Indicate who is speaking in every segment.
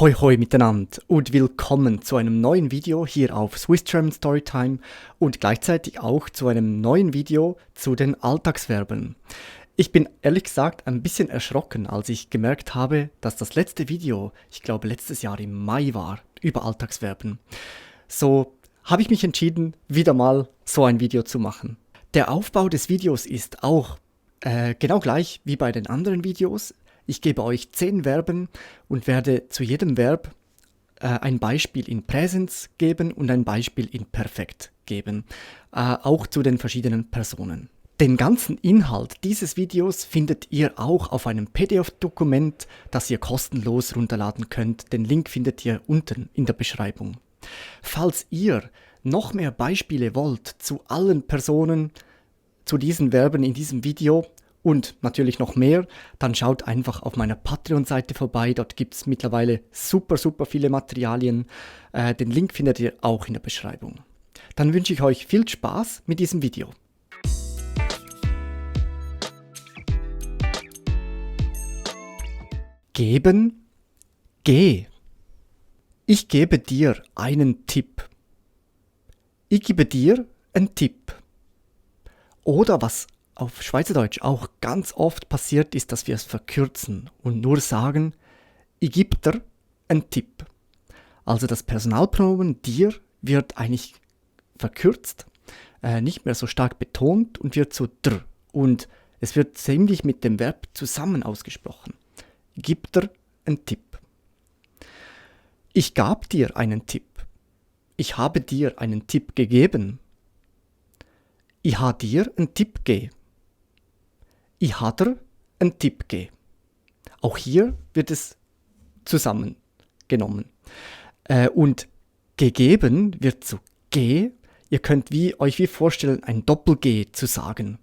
Speaker 1: Hoi hoi miteinander und willkommen zu einem neuen Video hier auf Swiss German Storytime und gleichzeitig auch zu einem neuen Video zu den Alltagsverben. Ich bin ehrlich gesagt ein bisschen erschrocken, als ich gemerkt habe, dass das letzte Video, ich glaube letztes Jahr im Mai war, über Alltagsverben. So habe ich mich entschieden, wieder mal so ein Video zu machen. Der Aufbau des Videos ist auch genau gleich wie bei den anderen Videos. Ich gebe euch 10 Verben und werde zu jedem Verb ein Beispiel in Präsens geben und ein Beispiel in Perfekt geben, auch zu den verschiedenen Personen. Den ganzen Inhalt dieses Videos findet ihr auch auf einem PDF-Dokument, das ihr kostenlos runterladen könnt. Den Link findet ihr unten in der Beschreibung. Falls ihr noch mehr Beispiele wollt zu allen Personen, zu diesen Verben in diesem Video, und natürlich noch mehr, dann schaut einfach auf meiner Patreon-Seite vorbei. Dort gibt es mittlerweile super viele Materialien. Den Link findet ihr auch in der Beschreibung. Dann wünsche ich euch viel Spaß mit diesem Video. Geben, geh. Ich gebe dir einen Tipp. Ich gebe dir einen Tipp. Oder was auf Schweizerdeutsch auch ganz oft passiert ist, dass wir es verkürzen und nur sagen, ich gebe dir einen Tipp. Also das Personalpronomen dir wird eigentlich verkürzt, nicht mehr so stark betont und wird zu dr. Und es wird ziemlich mit dem Verb zusammen ausgesprochen. Ich gebe dir einen Tipp. Ich gab dir einen Tipp. Ich habe dir einen Tipp gegeben. Ich habe dir einen Tipp gegeben. Ich habe dir einen Tipp gegeben. Auch hier wird es zusammengenommen. Und gegeben wird zu G. Ihr könnt euch wie vorstellen, ein Doppel-G zu sagen.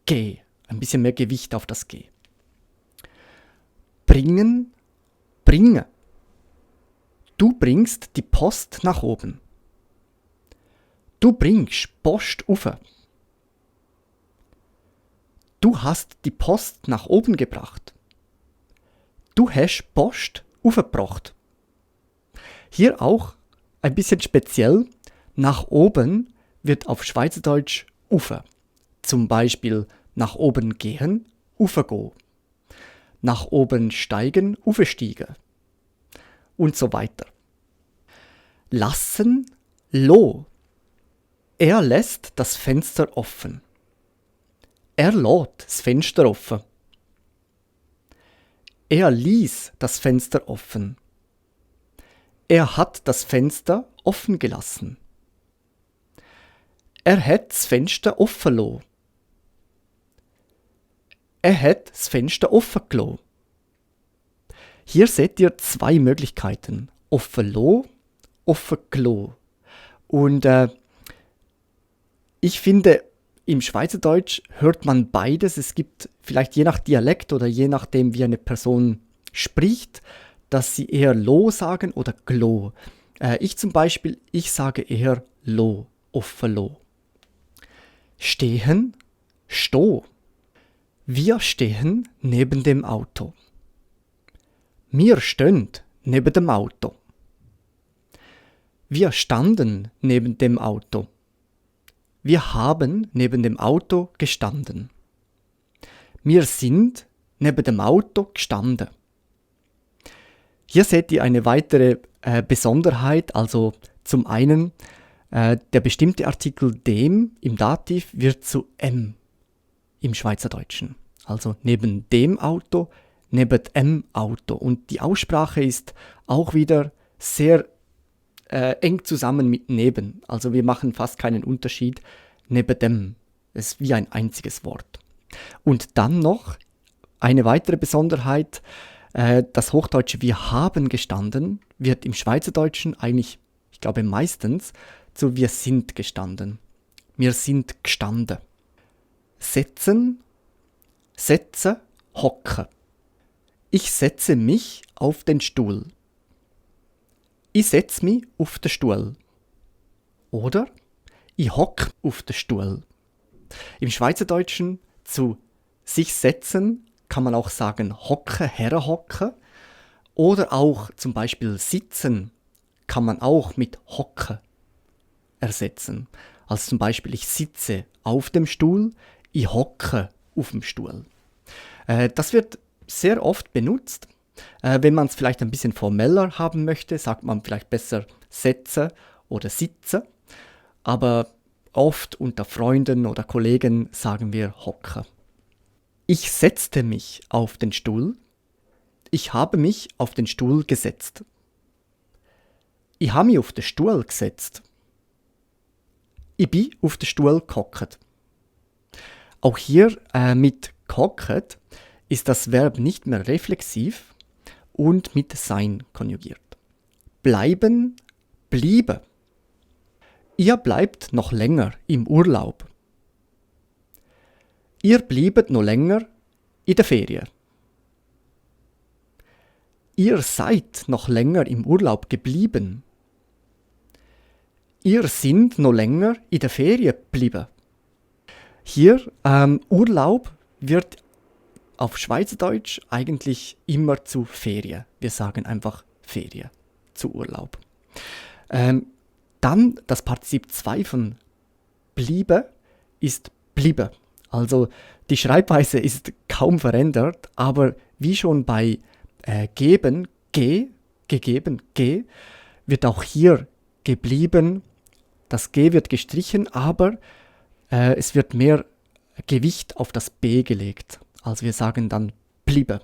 Speaker 1: G. Ein bisschen mehr Gewicht auf das G. Bringen, bringe. Du bringst die Post nach oben. Du bringst Post rauf. Du hast die Post nach oben gebracht. Du hast Post aufgebracht. Hier auch ein bisschen speziell. Nach oben wird auf Schweizerdeutsch ufe. Zum Beispiel nach oben gehen, ufego. Nach oben steigen, ufestiege. Und so weiter. Lassen, lo. Er lässt das Fenster offen. Er lässt das Fenster offen. Er ließ das Fenster offen. Er hat das Fenster offen gelassen. Er hat das Fenster offen gelassen. Er hat das Fenster offen gelassen. Hier seht ihr 2 Möglichkeiten. Offen gelassen, offen gelassen. Und ich finde, im Schweizerdeutsch hört man beides. Es gibt vielleicht je nach Dialekt oder je nachdem, wie eine Person spricht, dass sie eher lo sagen oder glo. Ich zum Beispiel, ich sage eher lo, offen lo. Stehen, sto. Wir stehen neben dem Auto. Wir stehen neben dem Auto. Wir standen neben dem Auto. Wir haben neben dem Auto gestanden. Wir sind neben dem Auto gestanden. Hier seht ihr eine weitere Besonderheit. Also zum einen, der bestimmte Artikel dem im Dativ wird zu m im Schweizerdeutschen. Also neben dem Auto, neben dem Auto. Und die Aussprache ist auch wieder sehr eng zusammen mit neben. Also wir machen fast keinen Unterschied. Neben dem. Es ist wie ein einziges Wort. Und dann noch eine weitere Besonderheit. Das Hochdeutsche wir haben gestanden wird im Schweizerdeutschen eigentlich, ich glaube meistens, zu wir sind gestanden. Wir sind gestanden. Setzen, setze, hocke. Ich setze mich auf den Stuhl. Ich setz mich auf den Stuhl. Oder ich hock auf den Stuhl. Im Schweizerdeutschen zu sich setzen kann man auch sagen hocke, herhocken. Oder auch zum Beispiel sitzen kann man auch mit hocke ersetzen. Also zum Beispiel ich sitze auf dem Stuhl, ich hocke auf dem Stuhl. Das wird sehr oft benutzt. Wenn man es vielleicht ein bisschen formeller haben möchte, sagt man vielleicht besser setze oder sitze. Aber oft unter Freunden oder Kollegen sagen wir hocke. Ich setzte mich auf den Stuhl. Ich habe mich auf den Stuhl gesetzt. Ich habe mich auf den Stuhl gesetzt. Ich bin auf den Stuhl gehockt. Auch hier mit gehockt ist das Verb nicht mehr reflexiv und mit sein konjugiert. Bleiben, bliebe. Ihr bleibt noch länger im Urlaub. Ihr bliebet noch länger in der Ferien. Ihr seid noch länger im Urlaub geblieben. Ihr sind noch länger in der Ferien geblieben. Hier Urlaub wird auf Schweizerdeutsch eigentlich immer zu Ferien. Wir sagen einfach Ferien zu Urlaub. Dann das Partizip 2 von bliebe ist bliebe. Also die Schreibweise ist kaum verändert, aber wie schon bei geben, gegeben, wird auch hier geblieben. Das G wird gestrichen, aber es wird mehr Gewicht auf das B gelegt. Also wir sagen dann bliebe.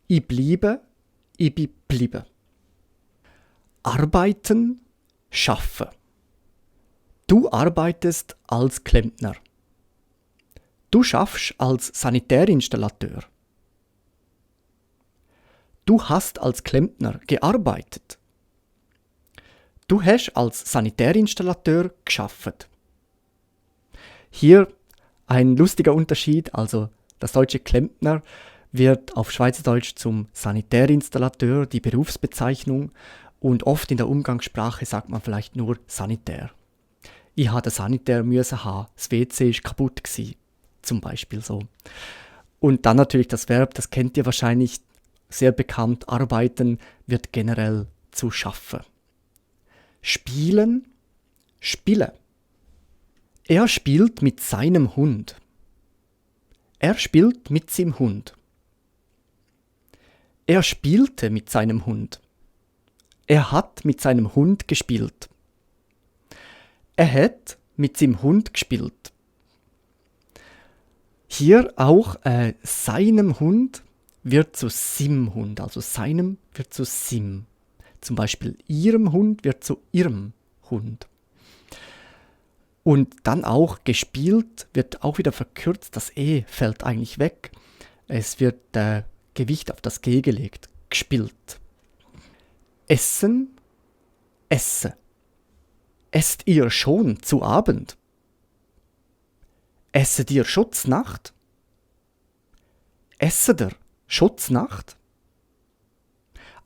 Speaker 1: Ich bliebe, ich bliebe. Arbeiten, schaffe. Du arbeitest als Klempner. Du schaffst als Sanitärinstallateur. Du hast als Klempner gearbeitet. Du hast als Sanitärinstallateur geschafft. Hier ein lustiger Unterschied, also das deutsche Klempner wird auf Schweizerdeutsch zum Sanitärinstallateur, die Berufsbezeichnung, und oft in der Umgangssprache sagt man vielleicht nur Sanitär. Ich hatte Sanitär müssen haben, das WC ist kaputt gsi, zum Beispiel so. Und dann natürlich das Verb, das kennt ihr wahrscheinlich, sehr bekannt, arbeiten wird generell zu schaffen. Spielen, spiele. Er spielt mit seinem Hund. Er spielt mit seinem Hund. Er spielte mit seinem Hund. Er hat mit seinem Hund gespielt. Er hat mit seinem Hund gespielt. Hier auch seinem Hund wird zu sim Hund, also seinem wird zu sim. Zum Beispiel ihrem Hund wird zu ihrem Hund. Und dann auch gespielt wird auch wieder verkürzt, das E fällt eigentlich weg. Es wird Gewicht auf das G gelegt, gespielt. Essen, esse. Esst ihr schon zu Abend? Esset ihr Schutznacht? Esset ihr Schutznacht?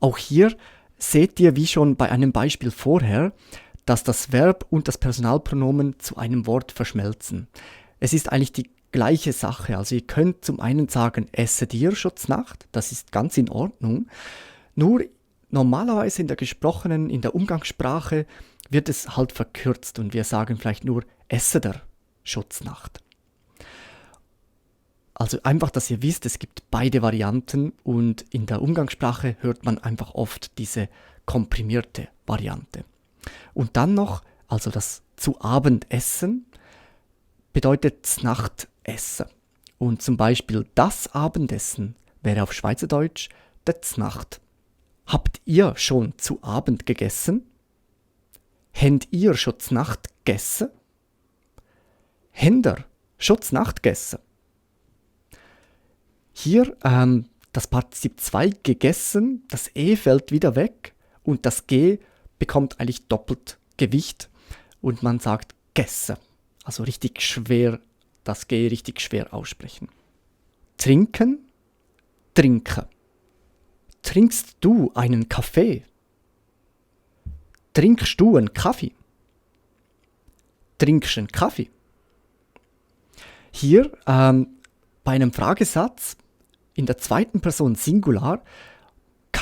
Speaker 1: Auch hier seht ihr, wie schon bei einem Beispiel vorher, dass das Verb und das Personalpronomen zu einem Wort verschmelzen. Es ist eigentlich die gleiche Sache. Also ihr könnt zum einen sagen, esset ihr Schutznacht, das ist ganz in Ordnung. Nur normalerweise in der Umgangssprache wird es halt verkürzt und wir sagen vielleicht nur esset ihr Schutznacht. Also einfach, dass ihr wisst, es gibt beide Varianten und in der Umgangssprache hört man einfach oft diese komprimierte Variante. Und dann noch, also das zu Abendessen bedeutet Znachtessen. Und zum Beispiel das Abendessen wäre auf Schweizerdeutsch der Znacht. Habt ihr schon zu Abend gegessen? Händ ihr schon Znacht gegessen? Händer schon Znacht gegessen? Hier das Partizip 2 gegessen, das E fällt wieder weg und das G bekommt eigentlich doppelt Gewicht und man sagt gesse. Also richtig schwer, das G richtig schwer aussprechen. Trinken, trinke. Trinkst du einen Kaffee? Trinkst du einen Kaffee? Trinkst du einen Kaffee? Hier bei einem Fragesatz in der zweiten Person Singular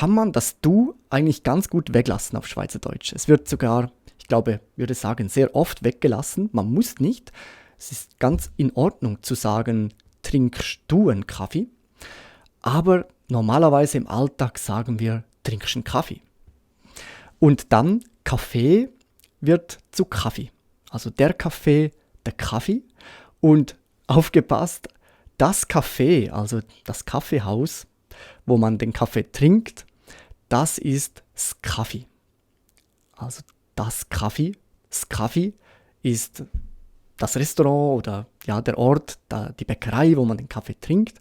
Speaker 1: kann man das Du eigentlich ganz gut weglassen auf Schweizerdeutsch. Es wird sogar, ich glaube, würde sagen, sehr oft weggelassen. Man muss nicht. Es ist ganz in Ordnung zu sagen, trinkst du einen Kaffee? Aber normalerweise im Alltag sagen wir, trinkst einen Kaffee. Und dann Kaffee wird zu Kaffee. Also der Kaffee, der Kaffee. Und aufgepasst, das Café, also das Kaffeehaus, wo man den Kaffee trinkt, das ist das Kaffee. Also das Kaffee. Das Kaffee ist das Restaurant oder ja, der Ort, die Bäckerei, wo man den Kaffee trinkt.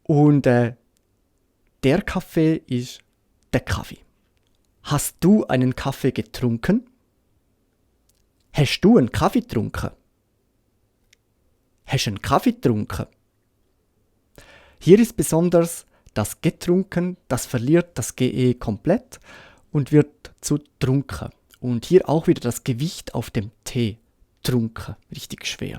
Speaker 1: Und der Kaffee ist der Kaffee. Hast du einen Kaffee getrunken? Hast du einen Kaffee getrunken? Hast du einen Kaffee getrunken? Hier ist besonders das getrunken, das verliert das GE komplett und wird zu trunken. Und hier auch wieder das Gewicht auf dem T. Trunken, richtig schwer.